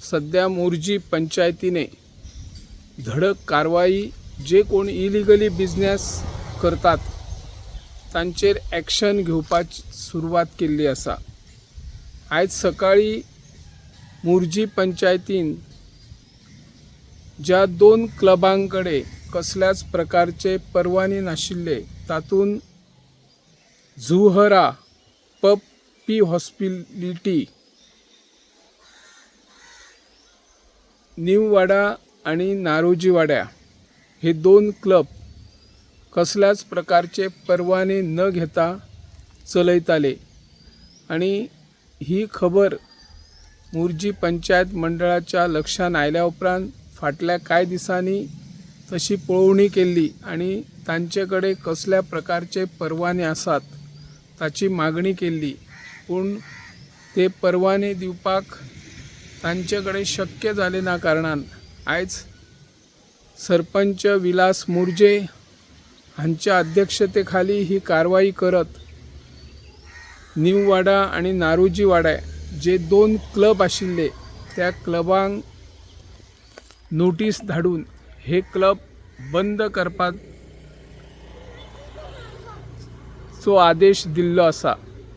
सद्या मोरजी पंचायतीने धडक कारवाई जे कोण इलिगली बिजनेस करतात तांचेर एक्शन घेवपाची सुरवात केल्ली आसा. आयज सकाळीं मोरजी पंचायतीन ज्या दोन क्लबां कडेन कसल्याच प्रकारचे परवाने नाशिल्ले तातूंत झुहरा पप्पी हॉस्पिलिटी न्यूवाडा आनी नारोजीवाड्या हे दोन क्लब कसल्याच प्रकारचे परवाने न घेता चलयताले आनी ही खबर मोरजी पंचायत मंडळाच्या लक्षान आयल्या उपरांत फाटल्या कांय दिसांनी तशी पळोवणी केल्ली आनी तांचे कडेन कसल्या प्रकारचे परवाने आसात ताची मागणी केल्ली, पूण ते परवाने दिवपाक तांचे कडेन शक्य जालें ना कारणान आयज सरपंच विलास मुर्जे हांच्या अध्यक्षते खाली ही कारवाई करत न्यूवाडा आनी नारोजी वाड्या जे दोन क्लब आशिल्ले त्या क्लबांक नोटीस धाडून हे क्लब बंद करपाचो आदेश दिल्लो आसा.